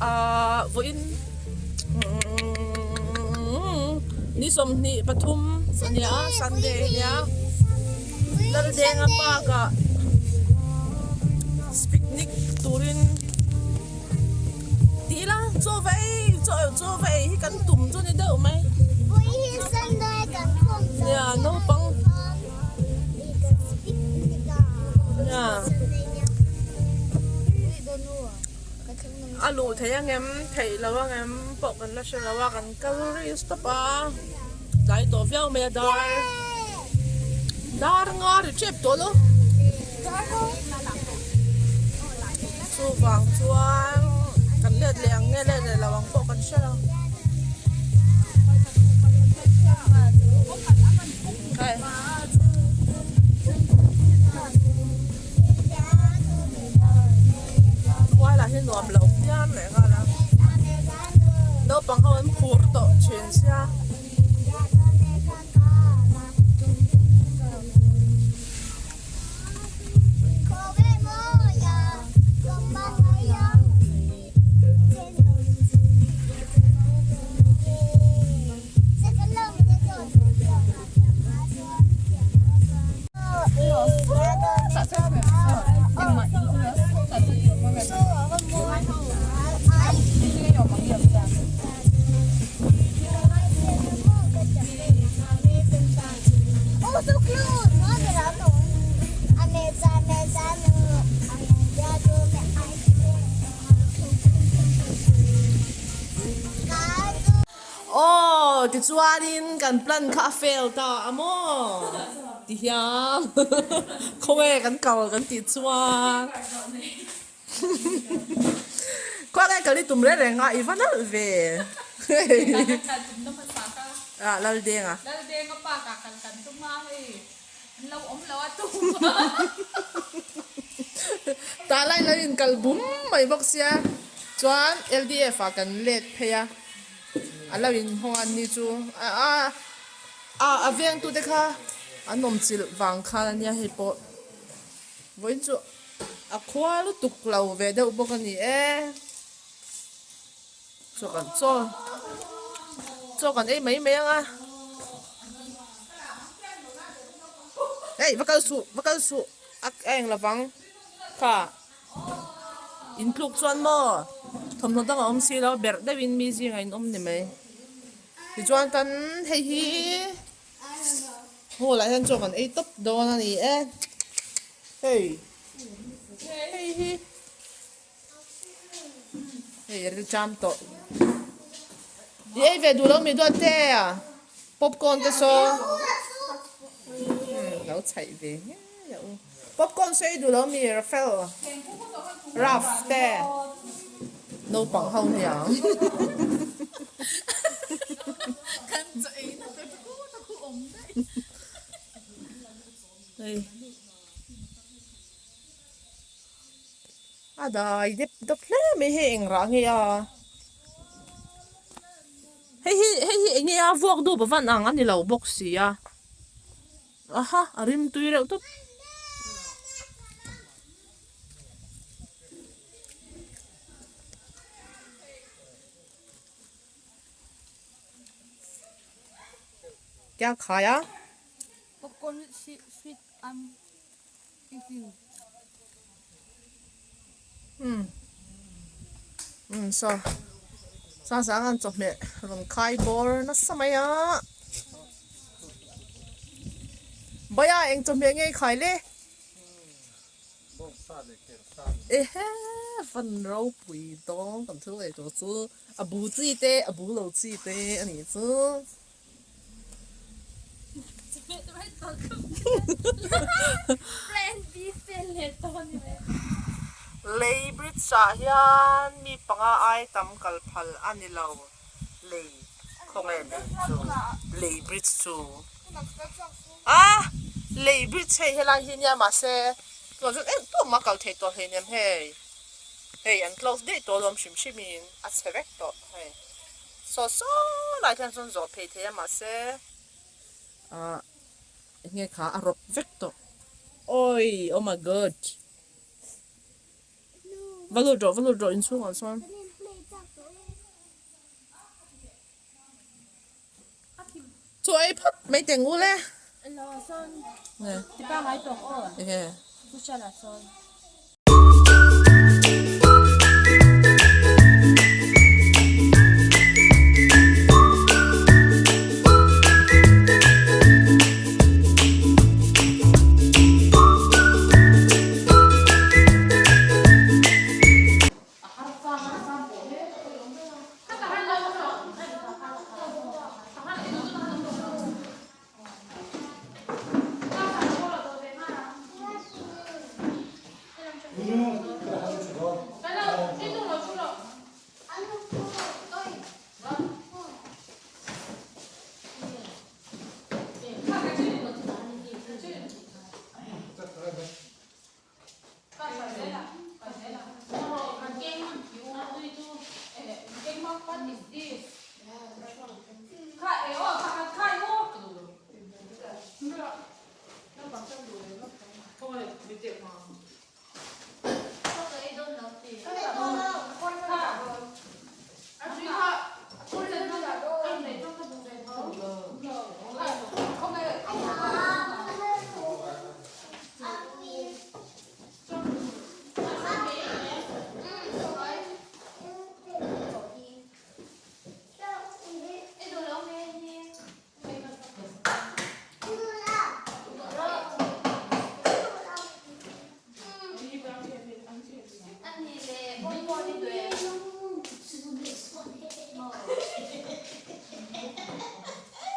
Ahh vawiin ni 23 a nia Sunday a nia Laldenga park ah picnic turin tih ila chaw va ei chaw va ei hi kan tum chu ni deuh mai nia naupang nia. A luh theih angem theih lo angem pawh kan la hre lo a kan kal rih stop a tlai tawh viau mai a dar dar nga ri tep tawh lo chuvang chuan kan let leh ang nge let leh lo ang pawh kan hre lo. Khuai lah hi nuam lo phian leh nghal a naupang ho an phur tawh thin sia. Aw tichuanin kan plan kha a fail ta a maw ti hian khawnge kan kal kan tih chuan khawnge kal i tum reng reng a i va nalh ve ah Laldenga. Laldenga park ah kal kan tum a hei an lo awm lo a tum Tah lai lo in kal bum mai bawk sia chuan LDF ah kan let phei a a lo in hawng a an ni chu a a a veng tu te kha an awm chilh vang khan a nia hei pawh vawiin chu a khua lutuk lo ve deuh bawk a ni e. Chaw kan chaw chaw kan ei mai mai ang a hei va kal suh va kal suh a eng lovang kha in tluk chuan maw thawmhnaw dang a awm si lo berh deuhin mi zingah in awm ni mai tichuan kan hei hi hall ah hian chaw kan ei tawp dawn a ni e hei hei hi. Hei a rilṭam tawh. I ei ve duh lo mi duat te a popcorn te saw lo chhaih ve ngei a u. Popcorn saw ei duh lo mi Rafael Raf te naupang ho niang. Hei. A dai dep dap hle mai hei eng rah nge a hei hi hei hi eng nge a vuak dup a van ang a ni lo bawk si a aha a rim tui reuh tawp. Kya khai a? Popcorn with sweet I'm eating. Umm umm saw sang sang an chawhmeh rawn khai bawr nasa mai a Bawia eng chawhmeh nge i khai le ehe van ropui dawng kan thil ei tur chu a bu chi te a bu lo chi te a nih chu. Lei bridge ah hian mi panga ai tam kal phal a ni lo lei khawnge lei chu lei bridge chu a lei bridge hei helai hi nia mahse tunah chuan eng pawh mah kal thei tawh hleinem hei hei an close daih tawh alawm hrim hrim in a chhe vek tawh hei. Saw saw lai hian chuan zawh phei thei a mahse ah eng nge kha a rawp vek tawh awi oh my god va lut rawh va lut rawh inchhungah chuan. Chaw ei phawt mai teh ngu le. Enge.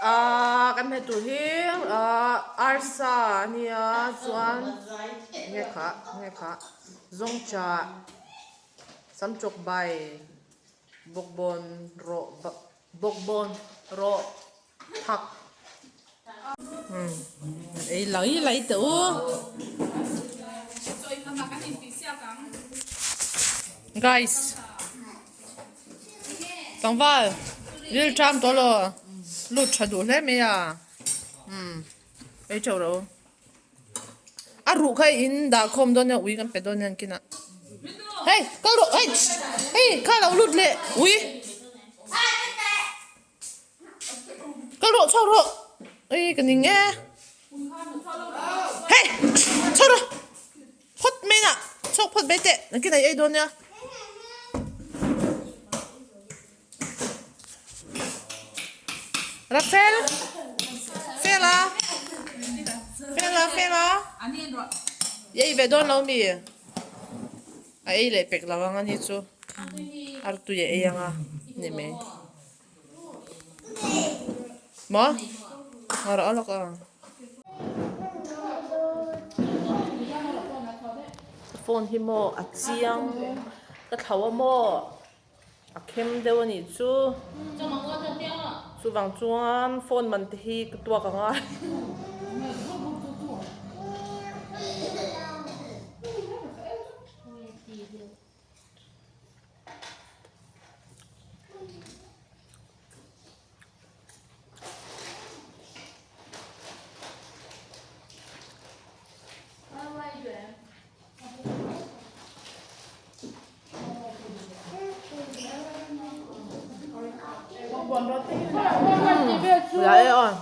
Ahh kan hmeh tur hi ahh arsa a nia chuan nge kha nge kha zawngchah samchawk bai bawkbawn rawh bawkbawn rawh thak umm ei lai lai teh u guys tlangval ril ṭam tawh law lut ṭha duh hle mai a umm ei ṭeuh rawh u a ruh kha in dah khawm dawn nia ui kan pe dawn nia an kinah hei kal rawh hei hei kha lo lut leh ui. Ka rawh chho rawh ei ka ning e hei chho rawh phawt mai na chhuak phawt mai teh nakin a ei dawn nia. Rafael Fela Fela Fela i ei ve dawn lo mi a ei leh pek lo ang ani chu artui a ei anga ni mai. Maw? Nga rawh lawk ang. Phone hi maw a chiang ka thlo a maw a khem deuh a nih chu chuvang chuan phone man te hi ka tuak ang a. Lại rồi.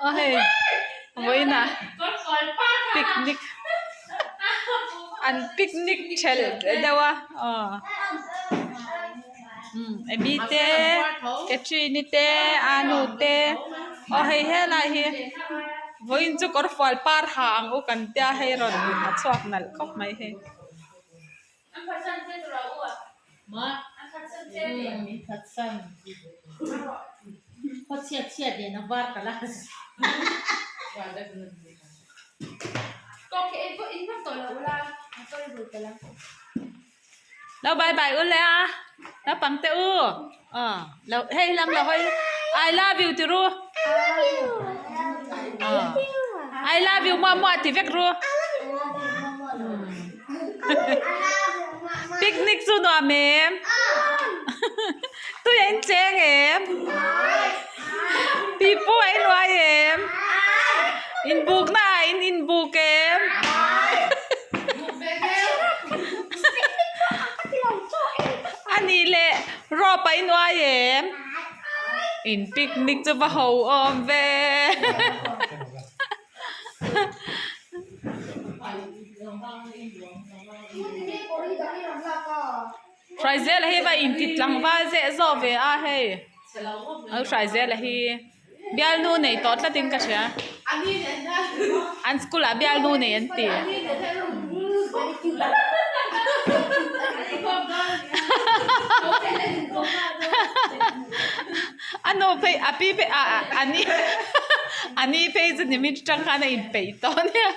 Aw hei vawiinah picnic an picnic thelh deuh a aw umm Abby te Catherine-i te Anu te aw hei helai hi. Vawiin chu kawr fual par ha ang u kan tia hei rawn ha chhuak nalh khawp mai hei. Lo bye bye u le a naupang te u aw lo hei lam lo hawi I love you ti ru aw I love you muah muah ti vek ru picnic chu nuam em tui a incheng em pipu a inruai em inbukna ah in inbuk em. A nih leh rope a inuai em? In picnic chu va ho awm ve. Hruaizela hi va inti tlangval zeh zawh ve a hei. Au Hruaizela hi. Bialnu nei tawh tlatin ka hria. An school ah bialnu nei an ti. A nu phei a pi phei a a ni a ni phei chu nimin tang khan a inpeih tawh ania.